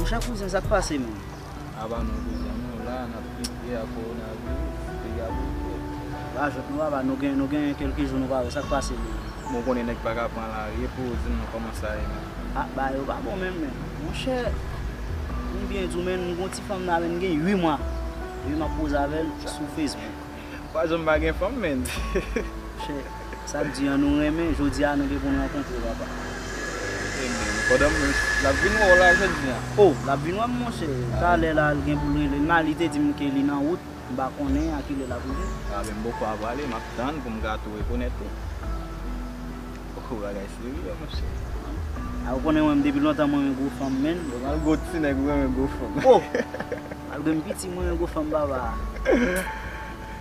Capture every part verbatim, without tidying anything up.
Monchè kouzen, sa k pase menm? Apa nou kouzen, nou la, n ap lite ak kowonaviris, peyi a bloke. Pa jwenn nou, apa nou gen, nou gen kèlke jou nou pa wè, sa k pase menm? Bon, konnen nèg pa ka pran lari, epi w di m kòman sa ye menm. Ah, bagay yo pa bon menm, men. Monchè, m byen di w, men, m gon ti fanm la, men, gen uit mwa. Epi m ap koze avè l sou Facebook. Pa janm pa gen fanm, men. Monchè, sa k di an nou renmen, jodi a nou gen pou n rankontre, papa. E men, pandan m, l ap vin wè w la jodi a. Oh, l ap vin wè m, monchè. Talè la, l gen pou l rele m la, li te di m ke li nan wout. M pa konnen a kilè l ap rive. A, men m poko a prale, m ap tann pou m ka tou rekonèt ou. Oh, bagay serye, monchè. A, ou konnen mwen, depi lontan, mwen renmen gwo fanm, men. Bon, malgre w ti nèg, ou renmen gwo fanm. Oh! Malgre m piti, mwen renmen gwo fanm, papa.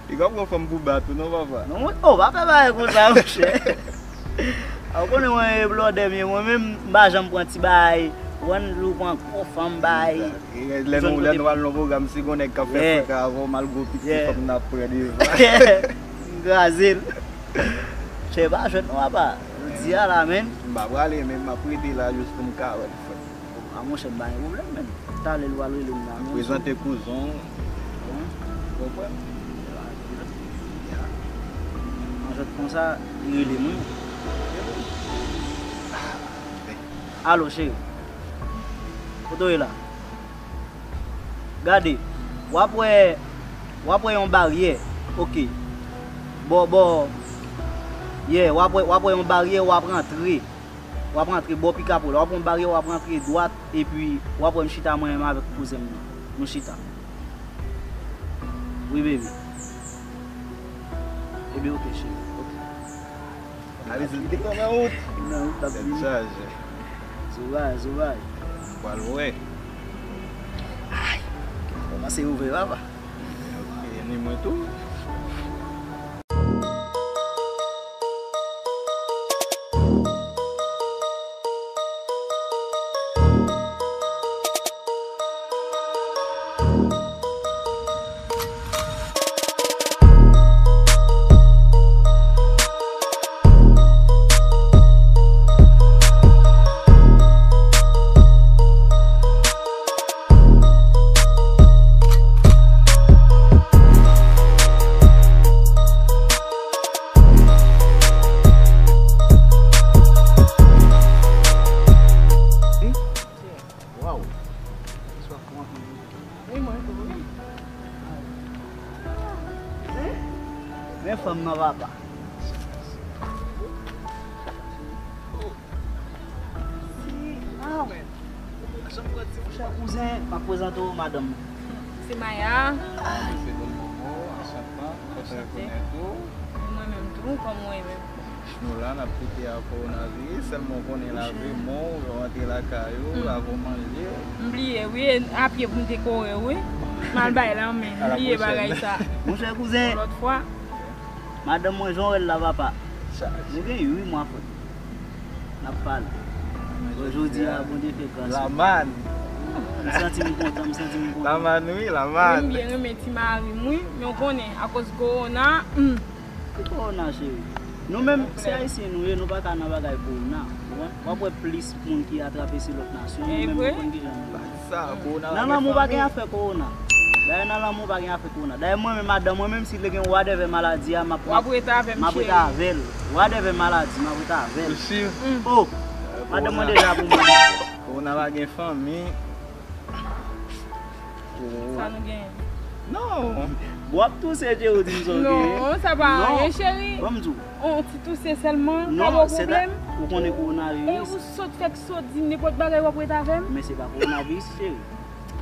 Li p ap gwo fanm pou bat ou, non, papa? Non, mwen, oh, pa fè bagay konsa, monchè. A, ou konnen mwen e blòdè m ye, mwen menm, m pa janm pran ti bagay. Ou konprann, lè w pran gwo fanm, bay. Lè nou, lè nou al nan pwogram, si gon nèg k ap fè fraka avè w, malgre w piti, fòk n ap pran devan. M kraze l. Chè pa jwèt non, papa. Jodi a la, menn. M pa prale, men m ap rete la jis pou m ka wè l, frè. A, monchè, m pa gen pwoblèm, menn. Talè l pral rele m la, menn. Prezante kouzen w. Konprann? An jwèt konsa, li rele m, wi. Alo, cheri. Kote w ye la? Gade, w ap wè, w ap wè yon baryè. Oke. Bò, bò. Yeah, w ap wè, w ap wè yon baryè, w ap rantre. W ap rantre bò pikapou la. W ap wè yon baryè, w ap rantre dwat, epi w ap wè m chita mwen menm avèk kouzen m nan. Nou chita. Wi, baby. Ebyen, oke, cheri. Oke. Analiz li te pran nan wout. Nan wout, l ap vini. Tèt chaje. Zoray, zoray. Pral wè. Ay, kòmanse ouvè, papa. Oke, ni mwen tou. Waw. Bonswa, kòman w ye? Wi, mwen tou, wi. Men fanm nan, papa. Monchè kouzen, m ap prezante w madanm mwen. Se Maya. Se Don Momo, anchante, kontan rekonèt ou. Mwen menm tou, kòman w ye menm? Nou la, n ap lite ak kowonaviris, sèlman w konnen lave men w, lè w rantre lakay ou, lave w manje. M bliye, wi, e a pye pou m te kore w, wi. M al bay lanmen, m bliye bagay sa. Monchè kouzen. Yon lòt fwa. Madanm mwen, jan w wè l la, papa. Nou gen uit mwa, frè. N ap pale. Bon, jodi a, Bondye fè gras. Laman. M santi m kontan, m santi m kontan. Laman, wi, laman. Wi, m byen renmen ti mari m, wi. Men w konnen, akoz kowona, hmm. Ki kowona, cheri? Nou menm, se ayisyen nou ye, nou pa ka nan bagay kowona. Ou konprann? W ap wè plis moun ki atrape se lòt nasyon, nou menm nou konn kijan nou ye. Sa, kowona la gen fanmi. Nan lanmou pa gen afè kowona. Dayè nan lanmou pa gen afè kowona. Dayè mwen menm, madanm mwen menm, si li gen whatever maladi a, m ap, w ap rete avè m, m ap rete avè l. Whatever maladi, m ap rete avè l. Ou si? Oh, madanm mwen deja pou mwen. Kowona pa gen fanmi. Sa nou genyen? Non. W ap touse, Dje, ou di m sa w genyen? Non, sa pa anyen, cheri. Ban m di w. On ti touse sèlman, pa gen pwoblèm. Ou konnen kowonaviris. E ou sot fèk sot di m nenpòt bagay w ap ret avè m? Men se pa kowonaviris, cheri.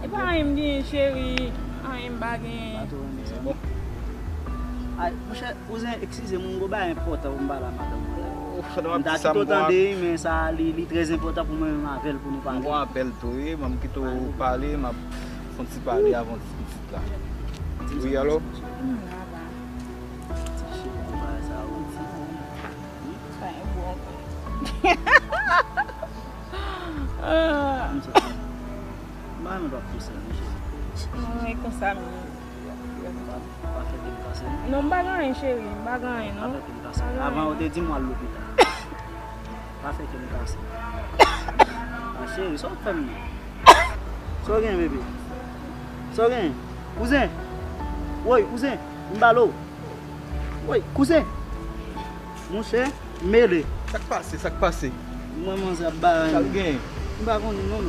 E pa anyen m genyen, cheri. Anyen m pa genyen. Bon. Ay, monchè, kouzen, eskize m, m gon bagay enpòtan pou m pale a madanm mwen la. M ta kite w tande, men sa, li, li trè enpòtan pou mwen menm avè l pou nou pale. M gon apèl tou, wi, m kite w pale, m ap fè yon ti pale avan ti pitit la. Wi, alo? Ti cheri, bagay sa, wi. Sa e bon. Ah. M pa renmen w ap fè sa, monchè. Non, e konsa m ye. Pa fè ke m kase. Non, m pa gen anyen, cheri, m pa gen anyen, non. Pa fè ke m kase. Avan ou te di m w al lopital. Pa fè ke m kase. Ah, cheri, sa w fè m nan? Sa w gen, bebe? Sa w gen? Kouzen! Woy, kouzen! M pale w! Woy, kouzen! Monchè, m mele. Sa k pase? Sa k pase? Mwen manzè ap ba. Sa l gen? M pa konnen non.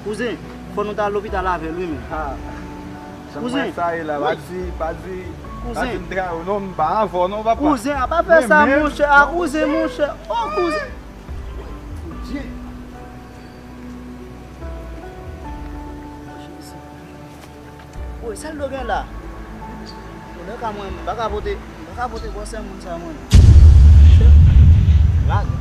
Kouzen, fò nou ta lopital avè l wi menm. Ah. Kouzen. Sa ye la, pa di, pa di, pa di m trayi w non, m pa avè w non, papa. Kouzen, a pa fè sa, monchè. A kouzen, monchè. Oh, kouzen. Bondye. Woy, sa l do gen la? Bon, nan ka mwen, m pa ka pote, m pa ka pote gwosè moun sa mwen. Shit. Lage.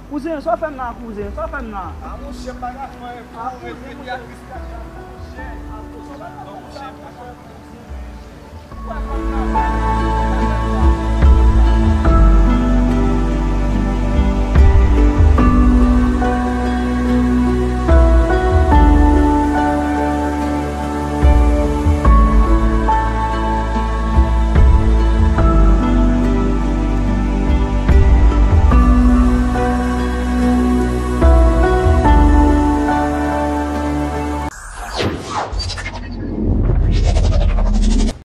Kouzen, sa w fè m la, kouzen? Sa w fè m la? A, monchè, m pa ka fè anyen pou ou, repete a Kris k ap fè, monchè. A, monchè, m pa ka fè anyen.